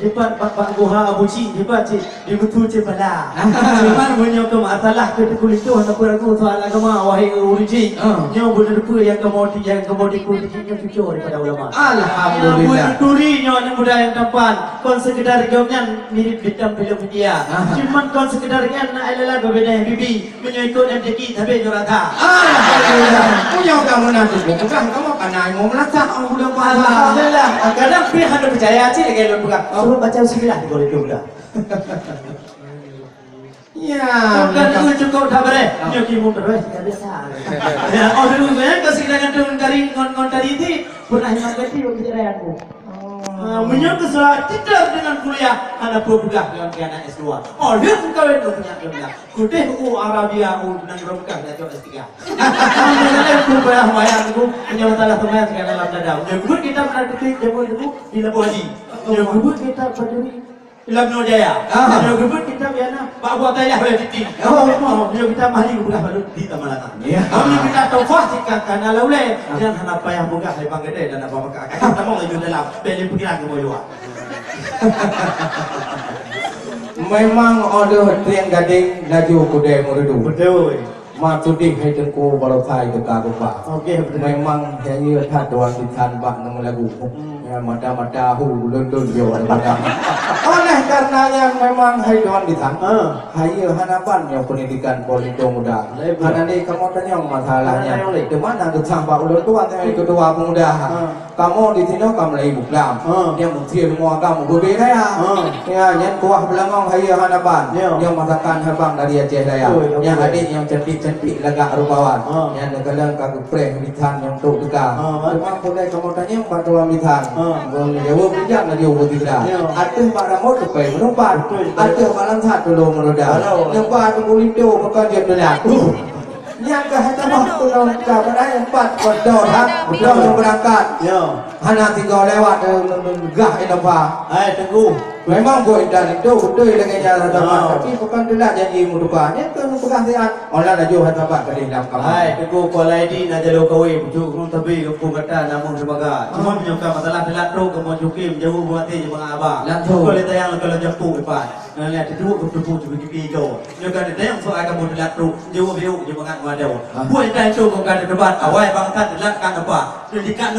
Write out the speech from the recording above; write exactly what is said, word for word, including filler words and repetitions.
Dipat bak, bak guha Abu Cik, dipat cit, di beutôi cit bala. Cuman meunyoe keu masalah keu Teungku Linto hana peue ragu soal agama, wahai ureueng Cik. Ah. Nyoe beuneuteupeu nyang kamoe ti-, nyang kamoe tiku Teungku Cik nyoe cucoe daripada ulama. Alhamdulillah. Nyoe beuturi nyoe aneuk muda nyang tampan. Kon sekedar gobnyan mirip bintang filem India. Ah. Cuman kon sekedar nyan na ilala beubeda bibi. Meunyoe ikot M T Q, sabe juara that. Alhamdulillah. Meunyoe kamoe na tuboh peugah, kamoe ka na ilmu meulasak, oh, buleuen puasa. Alhamdulillah. Kadang pih hana peucaya cit lagèe lôn peugah. Oh. Suruh baca bismillah di kolej tu peugah. Ya. Bukan itu cukup tak boleh. Oh. Nyoe kimu terus, tak biasa. Ya, oh, dulu, ya, kau sih dengan turun kari, ngon, ngon tadi itu, pernah yang ganti, belum bicara aku. Oh. Ah, meunyoe keu sekolah tidak dengan kuliah, hana peue peugah dengan anak S dua. Oh, dia pun kawin, belum punya, belum punya. Kudeh u Arabia, u nanggroe Mekah, dah jaweueb S tiga. Alhamdulillah, ku payah wayang tu, punya masalah teman sekarang dalam dada. Nyoe geubeuet kitab na titik jameun tu di Labuhan Haji. Nyoe geubeuet kitab berdiri di Lamno Jaya. Ah. Nyoe geubeuet kitab yana bak buah tayah oleh titik. Oh. Oh, nyoe kitab mahli geubeuet baru di Tamalana. Ya. Nyoe kitab Taufah sika kana laulai, ah, dan hana payah peugah hai bang gede dan abang maka. Kamu laju dalam, beli pikiran ke luar. Memang óh lheueh trieng gadeng laju kudée meurudu. Beutôi. Ma tudeh hai teungku baroesa teuka geuba. Oke, beutôi. Memang jayeu that tuan bisan bak ngon lagu. Hmm. Ya, mata-mata hu lôn-lôn yo mata. Oleh karena nyan memang hai tuan bisan. Ha. Hayeu hana ban nyoe pendidikan politik muda. Lain pula. Hana lé kamoe tanyong masalahnya. Hana tanyong lé. Di mana geucah bak ulôn tuan hai ketua pemuda. Ha. Kamoe di sinoe ka mulai buklam. Ha. Nyang meusie rumoh agam ubé raya. Ha. Ya, nyan kuah beulangong hayeu hana ban. Ya. Nyang masakan habang dari Aceh Raya. Betul, betul. Nyang adik nyang cantik-cantik lagak rupawan. Ha. Nyang neukalon ka geupreh bisan nyang tok teuka. Ha, ba? Cuma pulai kamoe tanyong bak tuan bisan. Ha. Ngon jaweueb bijak laju beusigra. Ya. Ateueh bak ramot tupai meunumpat. Betul, betul. Ateueh bak langsat tulông meuroda. Betul. Neuba teuku linto bukon jeuet teulat. Uh. Nyang ka hana mah tulông ka padahai empat kotor ha. Betul. Betul beurangkat. Ya. Hana tinggai lewat, eh, gah Innova. Hai, Teungku. Memang buet intat itu beutôi lagèe nyan, ah, tapi bukan teulat janji meutuka. Nyan keuh neupeugah siat. Olah laju hai sabat gadih lam kamar. Hai, Teungku, kuala idi na jaloe kawé, pucuk gunong tabi, gampông gata, namun sebaga. Cuma, ah, meunyoe ka masalah teulat trok, kamoe cuki, meujaweueb buati, jeuet mangat aba. Langsung. Kuala tayang, kalau jampu, ipat. Nah, lihat, teuduk, teupuk, teupuk, teupuk, teupuk. Nyoe ka neutanyong soai kamoe teulat trok, jaweueb biôk, jeuet mangat meudau. Ah. Buet intat itu, kon ka neudebat, awai bangsa teulat ka neuba. Nyoe dikat